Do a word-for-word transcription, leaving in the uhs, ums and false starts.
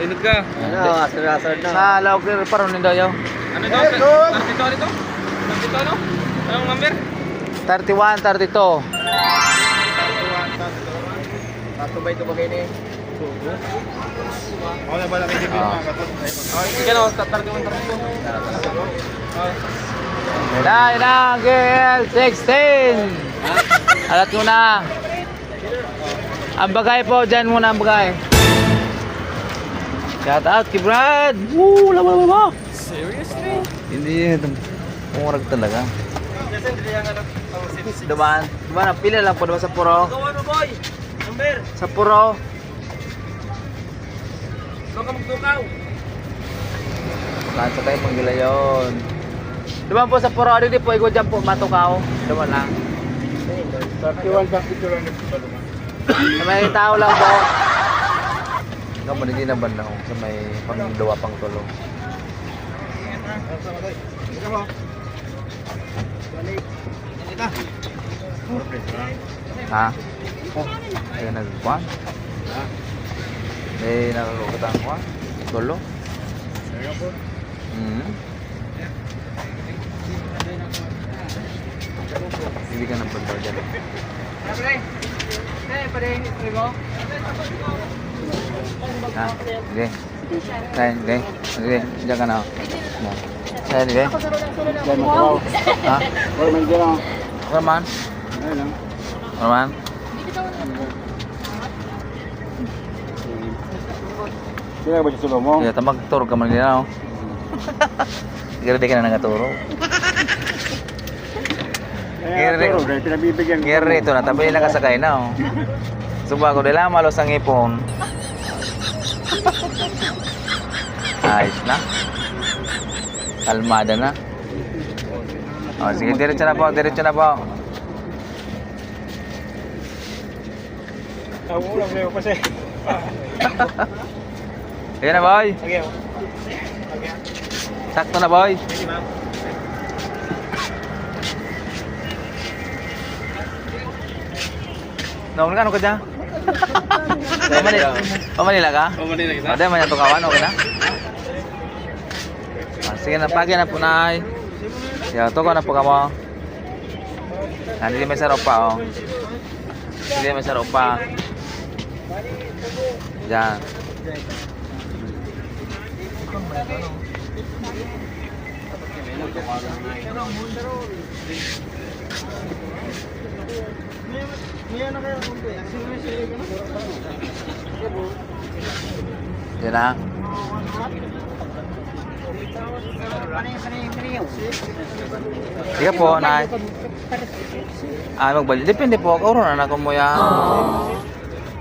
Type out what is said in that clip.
Inod ka. Ano, asar-asar na. Sa Laog, pero nindo yaw. Ano ito? Thirty-two, ano ito? Thirty-two, ano? Anong number? Thirty-one, thirty-two. Tatlo ba ito ba kayo ni? Ako na ba lang yung mga katot? Sige na, thirty-one, thirty-two. Yan na, yan na, G L sixteen. Alat mo na. Ang bagay po, dyan muna ang bagay. Shout out kay Brad. Woo, lama, lama. Seriously? Hindi yun. Murag talaga. Duman, duman, pila lang po, duman sa puro. Sa puro. Saan sa kayo pang gilayon? Duman po sa puro, di po, igwa dyan po, matukaw. Duman lang. Thirty-one, thirty-two lang nagsipaluman. Sa may tao lang po. Ikaw, manigin na ba na, oh? Sa may pangduwa, pangtulo. Ha? Ayan, nagkuhan. Eh, nakakutang kuhan. Tulo. Mm. Hindi ka nagpunta dyan. Ha? Sige. Sige, sige. Sige, diyan ka na. Sige, sige. Diyan, matuwaw. Ha? Wala man dyan, oh. Wala man? Ayun, oh. Wala man? Sila ba sa mo? Kaya tamag turog ka man nila, oh. Sige, di ka na nangaturog. Kaya Ngiri. Arturo, dahil pinabibigyan ko Ngiri mo. Ito na, tabi na kasakay na, oh. Suba ko, dahil ang malos ang ipon. Ayos na. Kalmada na. Oh, sige, diretso na po, diretso na po. Ang ulam na yun kasi. Ayan na, boy. Okay, oh. Okay. Sakto na, boy. Sige, ma'am. Naon ka, ano ka dyan? Pamanila, pamanila ka? Pamanila kita. O, di man yung tukawan, okay na? Ah, sige na, pagi na po, Nay. Yan, tukaw na po kamo. Nandito may sarap pa, oh. Hindi, may sarap pa. Diyan. Yan na. Sige po, Nay. Ah, magbalik. Depende po. Ako rin, anak ko mo yan.